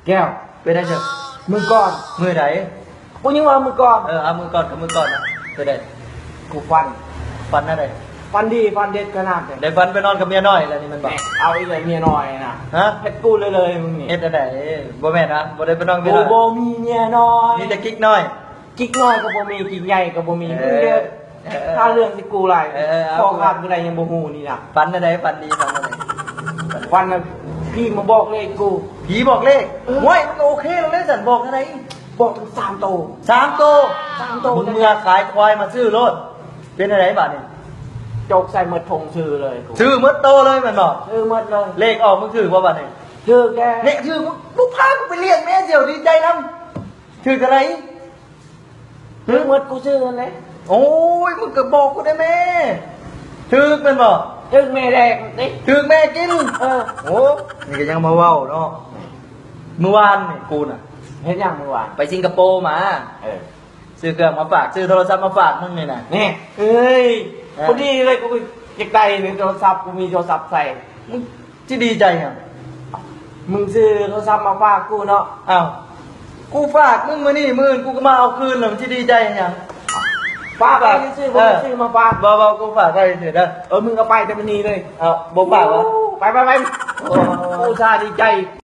ແກ້ວ ເປັນໄດເຊີ? ມື້ກ່ອນ ມື້ໃດ? ກູຍັງວ່າມື້ກ່ອນ. ເອີ ເອົາມື້ກ່ອນກັບມື້ກ່ອນນະ ເປັນໃດ? ກູຝັນ ຝັນແນວໃດ? ຝັນດີ ຝັນເດັດຂະໜາດໃດ? ໄດ້ຝັນໄປນອນກັບເມຍນ້ອຍແລ້ວນີ້ແມ່ນບໍ່? ເອົາອີກແລ້ວເມຍນ້ອຍນະ. ຮະ? ເຮັດກູເລີຍໆ ມຶງນີ້. ເຮັດແນວໃດ? ບໍ່ແມ່ນນະ ບໍ່ໄດ້ໄປນອນກັບເມຍນ້ອຍ. ກູບໍ່ມີເມຍນ້ອຍ ມີແຕ່ກິກນ້ອຍ. ກິກນ້ອຍກໍບໍ່ມີ ກິກໃຫຍ່ກໍບໍ່ມີ. ເອີ ມຶງເຮັດ ເອີ ຫາເລື່ອງໃສ່ກູຫຼາຍ. ເອີ ເອົາ ຂໍ້ຂາດມື້ໃດຍັງບໍ່ຮູ້ນີ້ນະ. ຝັນແນວໃດ? ຝັນດີ ຝັນແນວໃດ? ຝັນນະ ຜີມາບອກເລກກູ. ຜີບອກເລກ? ເອີ ໂອ້ຍ ມັນກໍໂອເຄແລ້ວເດ້ຊັ້ນ. ບອກເທົ່າໃດ? ບອກເປັນສາມໂຕ. ສາມໂຕ? ສາມໂຕ. ມຶງເມືອຂາຍຄວາຍມາຊື້ໂລດ. ເປັນຈັ່ງໃດບາດນີ້? ຈົກໃສ່ໝົດຖົງ ຊື້ເລີຍກູ. ຊື້ໝົດໂຕເລີຍແມ່ນບໍ່? ຊື້ໝົດເລີຍ. ເລກອອກ ມຶງຖືກບໍ່ບາດນີ້? ຖືກແລ້ວ. ເລກຖືກ ມຶງບໍ່ພາກູໄປລ້ຽງແມ່ ຊິດີໃຈນຳ. ຖືກເທົ່າໃດ? ຖືກໝົດ ກູຊື້ຫັ້ນແຫຼະ. ໂອ້ຍ ມຶງກໍບອກກູໄດ້ແມ່. ຖືກແມ່ນບໍ່? ຖືກແມ່ແດກຕິ. ຖືກແມ່ກິນ. ເອີ ໂອ້ ນີ້ກໍຍັງມາເວົ້າເນາະ. ມື້ວານນີ້ກູນະ ເຮັດຫຍັງມື້ວານ? ໄປສິງກະໂປມາ. ເອີ ຊື້ເຄື່ອງມາຝາກ ຊື້ໂທລະສັບມາຝາກມຶງນີ້ນະ. ນີ້ ເອີຍ ເອີ ພໍດີເລີຍ ກູຢາກໄດ້ໂທລະສັບ ກູມີໂທລະສັບໃຊ້. ມຶງ ຊິດີໃຈຫຍັງ? ມຶງຊື້ໂທລະສັບມາຝາກກູເນາະ. ອ້າວ ກູຝາກມຶງມື້ນີ້ ມື້ອື່ນກູກໍມາເອົາຄືນ ແລ້ວມັນຊິດີໃຈຫຍັງ? ຝາກໄວ້ຊື່ໆ ບໍ່ໄດ້ຊື້ມາຝາກ. ບໍ່ ບໍ່ ກູຝາກໄວ້ຊື່ໆເດີ. ເອີ ມຶງກໍໄປແຕ່ມື້ນີ້ເລີຍ. ເອົາ ບໍ່ຝາກຫວາ? ໄປ ໄປ ໄປ. ໂອ້ ກູອຸດສ່າດີໃຈ.